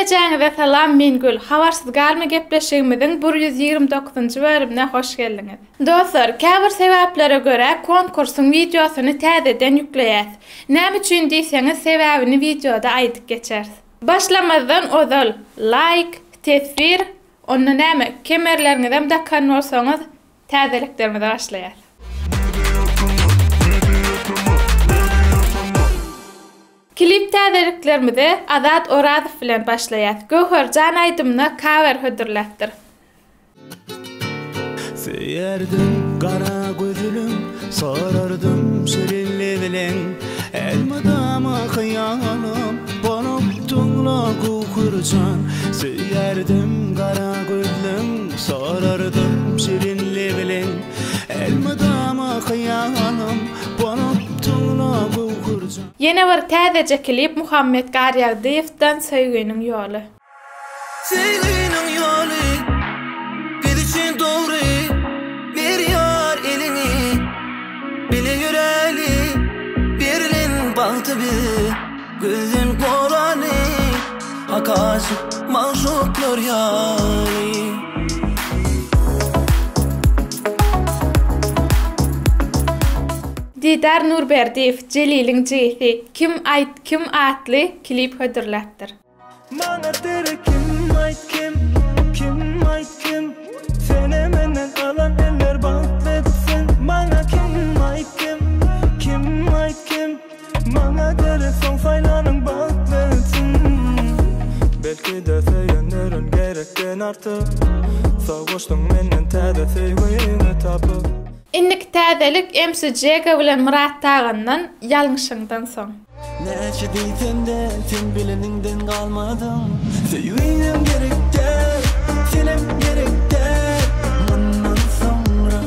Hemmejäňize salam men Gül. Habarsyz galma gepleşigimiziň 129-njy bölümine hoş geldiňiz. Dostlar, käbir sebäplere görä konkursyň wideosyny täzeden ýükleýäs. Näme üçin diýseňiz sebäbini wideoda aýdyp geçeris. Başlamazdan ozal laýk, teswir, onda näme kemerleriňizem dakan bolsaňyz Täzeliklerimize başlaýas. Klip täzeliklerimize Azat Orazow bilen başlaýas. Göwherjan aýdymyna cover hödürläpdir. Söýerdim gara gözlüň, sorardym şirin lebileň, Elmydama hyýalym bolupdyň-la Göwherjan. Söýerdim gara gözlüň, Sorardym şirin lebileň, Elmydama hyýalym bolupdyň-la Göwherjan. Ýene bir täzeje klip Muhammet Garýagdyýewden Söýginiň ýoly. Söýginiň ýoly biz üçin dogry, Berýär eliňi, bile ýöräli, Berlen bagty biz Gözden goraly Hak aşyk magşuklar ýaly. Didar Nurberdiýew, Jeliliň jigisi, Kim aýt kim atly klip hödürläpdir. Maňa derek kim aýt kim, kim aýt kim Seni menden alan eller bagtly etsin Maňa kim aýt kim, kim aýt kim Maňa derek soň saýlanyň bagtly etsin Belki-de söýendirin gerekden artyk Sowuşdyň menden täze söýgiňi tapyp. Indiki täzelik MC Jega bilen Myrat Tagandan Ýalňyşyňdan soň. Näçe diýsemde sen bileniňden galmadyň Söýgüňem gerek däl, senem gerek däl Mundan soňra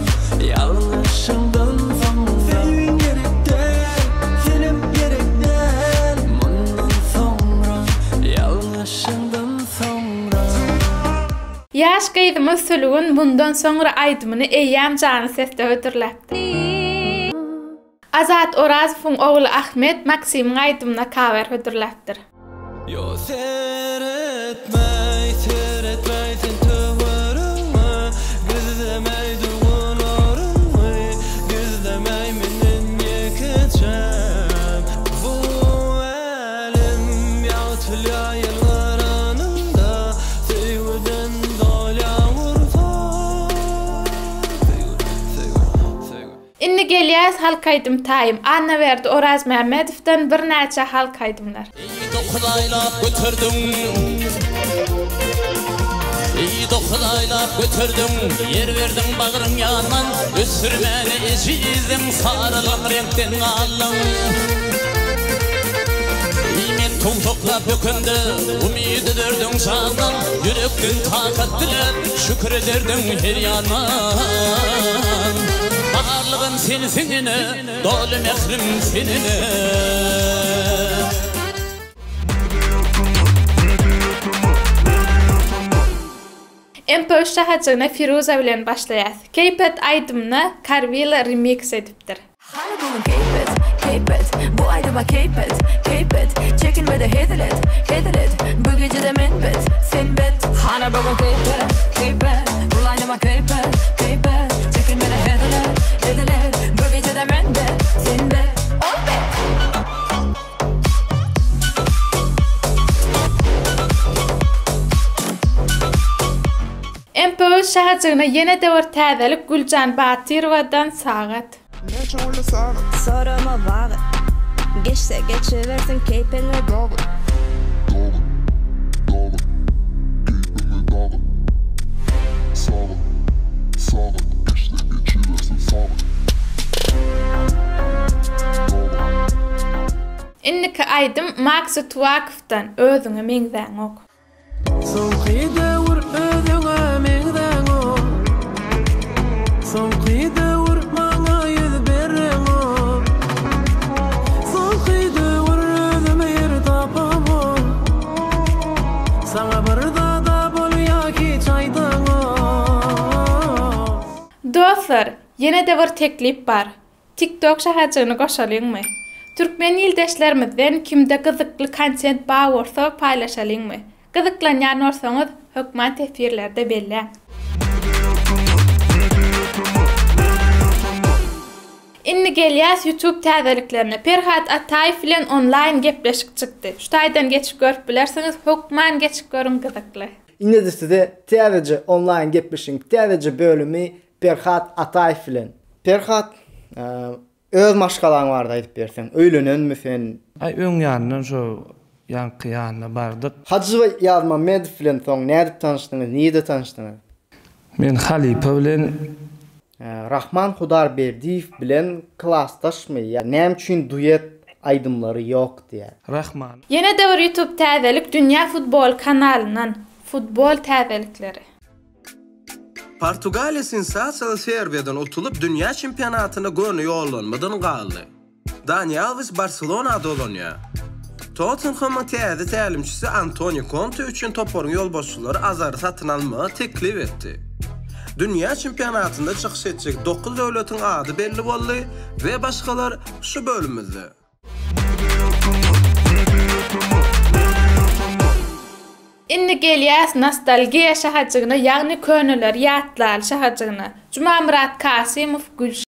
ýalňyşyňdan soňra Söýgiň gerek däl, senem gerek däl Mundan soňra ýalňyşyňdan soňra. Ýaş gyzymyz Sülgün mundan soňra aýdymyny eýýäm janly sesde hödürläpdi. Azat Orazowyň ogly Ahmet Maksimyň aýdymyna kawer hödürläpdir. Ýo seretmäý, seretmäý sen töweregňe, Gizlemäý duýgularyňy, gizlemäý menden ýekeje. Bu älem ýagtylýar ýylgyranyňda, Söýgüden dolýar gursak. Söýgi, söýgi, söýgi. Indi gelýäs halk aýdym taýym Annaberdi Orazmämmedowdan birnäçe halk aýdymlar. Eý dokuz aýlap göterdiň Eý dokuz aýlap göterdiň Ýer berdiň bagryň ýandan Ösdürmäne ejizdiň Sarylyň reňkden galdyň Eý men towsaklap bökemde Umyt ederdiň jandan Ýürekden takat diläp Şükür ederdiň her ýandan Barlygym sensiň ene, Doly mährim sen ene. MP üç şahajygyna Firuza bilen başlaýas. Keýp et aýdymyna Karwila remiks edipdir. Hany bu gün keýp et, keýp et Bu aýdyma keýp et, keýp et Çekinme-de hezil et, hezil et Bu gijede men bet, sen bet Hany bu gün keýp et, keýp et Bu aýdyma keýp et, keýp et Çekinme-de hezil et, hezil et Bu gijede men bet, sen bet Ol bet! MP üç şahajygyna ýene-de bir täzelik Güljan Batyrowadan Sagat. Näçe boldy sagat? Sorama wagt. Geçse geçibersin keýpiňi Dagyt. Dagyt. Dagyt. Keýpiňi dagyt. Sagat. Sagat. Geçse geçibersin sagat. Dagyt. Indiki aýdym Maksy Tuwakowdan Özüňe meňzäňok. Soňky döwür özüňe meňzäňok Soňky döwür maňa ýüz bereňok Soňky döwür özüme ýer tapamok Saňa bir zada bolýa hiç aýdaňok. Dostlar, ýene-de bir teklip bar. Tik tok şahajygyny goşalyňmy? Türkmen ildeşlerimizden kimde gyzykly kontent bar bolsa paýlaşalyňmy? Gyzyklanýan bolsaňyz, hökman teswirlerde belläň. Indi gelýäs YouTube täzeliklerine. Perhat Ataýew bilen onlaýn gepleşik çykdy. Şu taýdan geçip görüp bilersiňiz, hökman geçip görüň gyzykly. Ine-de size täzeje onlaýn gepleşigiň täzeje bölümi Perhat Ataýew bilen. Perhat, öz maşgalaň barada aýdyp berseň, öýlenenmi sen? Aý öň ýanyndan şo ýaňky ýanyna bardyk. Hajy Ýazmammedow bilen soň nädip tanyşdyňyz, nirde tanyşdyňyz? Men halypa bilen. Rahman Hudarberdiýew bilen klasdaşmy ýa näme üçin duet aýdymlary ýok diýýär. Rahman. Ýene-de bir YouTube täzelik Dünýä futboly kanalyndan futbol täzelikleri. Portugaliýa sensasiýaly Serbiýadan utulyp, dünýä çempionatyna göni ýollanmadan galdy. Dani Alwes Barselona dolanýar. Tottenhamyň täze tälimçisi Antonio Konte üçin toparyň ýolbaşçylary Azary satyn almagy teklip etdi. Dünýä çempionatynda çykyş etjek dokuz döwletiň ady belli boldy we başgalar şu bölümimizde. Indi gelýäs nostalgiýa şahajygyna ýagny köneleri ýatlaly şahajygyna. Jumamyrat Kasymow Gülşen.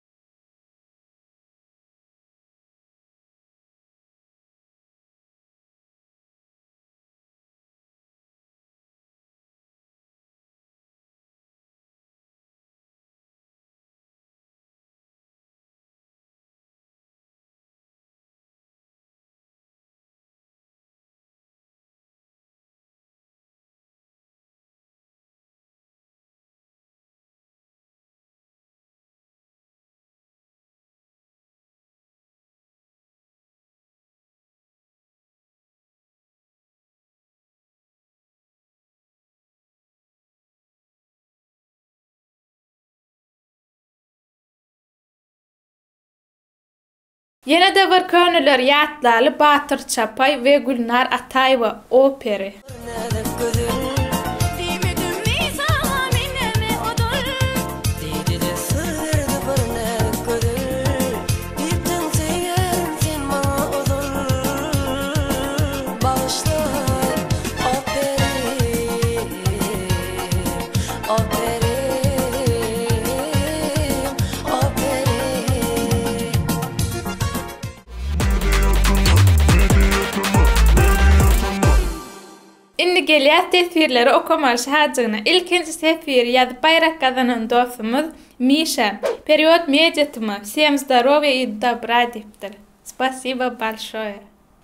Ýene-de bir köneleri ýatlaly Batyr Çapaý we Gülnar Ataýewa operi. Indi gelýäs teswirleri okamaly şajygyna. Ilkinji teswiri ýazyp baýrak gazanan dostumyz Mişa. Period media tma. Wsem zdorowýa i dobra diýipdir. Spasibo bolşoýe.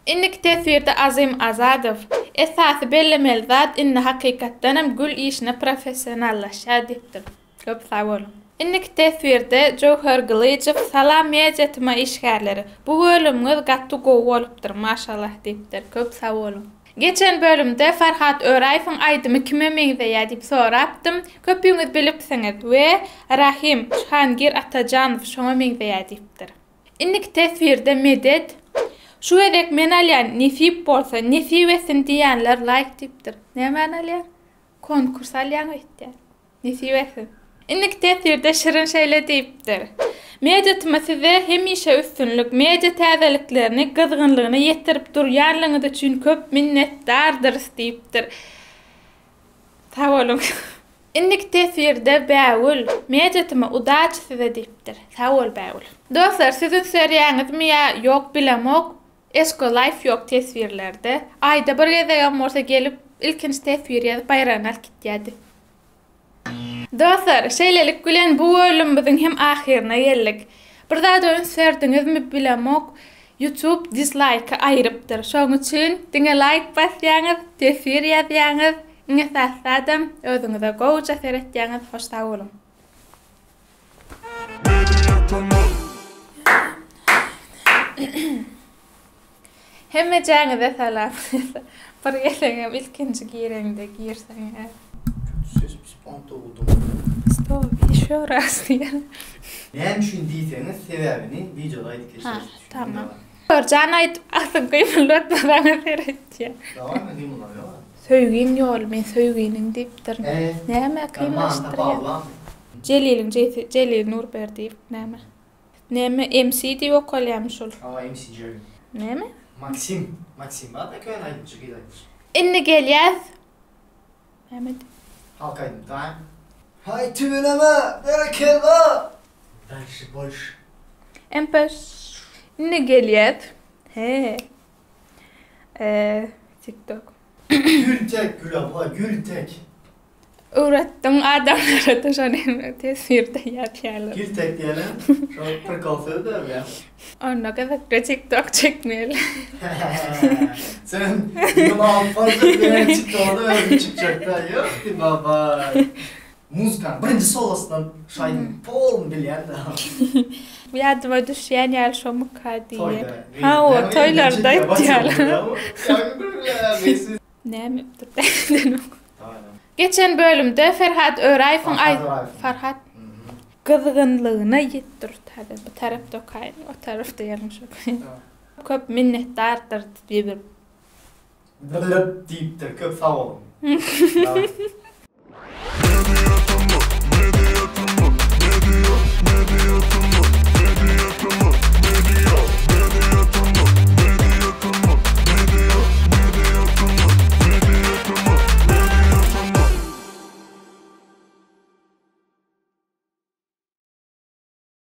Indiki teswirde Azym Azadow, Esasy bellemeli zat indi hakykatdanam gül işine professionallaşýar diýipdir. Köp sag boluň. Indiki teswirde Jöwher Gylyjow, Salam Media tma işgärleri. Bu bölümiňiz gaty gowy bolupdyr, maşallah diýipdir. Köp sag boluň. Geçen bölümde Farhat Öraýewiň aýdymy kime meňzeýär diýip sorapdym. Köpüňiz bilipsiňiz we Rahym, Jhangir Atajanow şoňa meňzeýär diýipdir. Indiki teswirde Medet, Şu gezek men alýan, nesip bolsa, nesip etsin diýýänler laýk diýipdir. Nämäni alýaň? Konkurs alýaň öýtýän. Nesip etsin. Indiki teswirde Şirin şeýle diýipdir, Media-tm size hemişe üstünlik, media täzeliklerini gyzgynlygyna ýetirip durýanlygyňyz üçin köp minnetdardyrys diýipdir. Sag boluň. Indiki teswirde Bägül, Media-tm udaçi size diýipdir. Sag bol Bägül. Dostlar siz üns berýäňizmi ýa ýok bilemok, Esko life ýok teswirlerde. Aýda bir gezegem bolsa gelip ilkinji teswir ýazyp baýragyny alyp gitýädi. Dostlar, şeýlelik bilen bu bölümimiziň hem ahyryna geldik. Bir zada üns berdiňizmi bilemok, YouTube dislaýky aýrypdyr. Şoň üçin diňe laýk basýaňyz, teswir ýazýaňyz, iň esasy zadam özüňize gowuja seretýäňiz. Hoş sag boluň. Hemmejäňize salam. Bir gezegem ilkinji gireňde girseň hä. Ses sponta Stop, еще raz diýen. Näme üçin diýseňiz sebäbini wideoda aýdyp geçeris. Ha, tamam. Jan aýdyp agzyň gymyldatmasaňa seretýän. Daway men gymyldamýoga. Söýgiň ýoly men söýginiň diýipdir. Näme kynlaşdyrýar? Jeliliň jigisi Jelil Nurberdiýew näme? Näme MC diýip okalýarmy şul? Hawa MC Jerry. Näme? Maksim. Maksim bar-da köne aýdymçy gyz aýdymçy. Indi gelýäs. Näme diýip? Halk aýdym time. Haý tüweleme berekella. Dalşi bolş. MP Indi gelýäs. He. Eee TikTok. Gültek Gül abla gültek. Öwretdiň adamlara-da şony hem teswirde ýazýarlar. Gültek diýenem şol prikol söz dälmi? Onda gyzykly TikTok çekmeli. Sen muny alyp barjak menem TikTokda özüm çykjakda ýok diý babaý. Muzykanyň birinji solosyndan şu aýdymy polny bilýän-de. Ýadyma düşýän ýaly şomyka diýýän. Hawa toýlarda aýtýarlar. Näme Geçen bölümde Ferhat Öraýewiň aý Farhat gyzgynlygyna ýetdir täze bu tarapda okaýyn o tarapda ýalňyş okaýyn. Köp minnetdardyr diýip. Diýipdir köp sag boluň.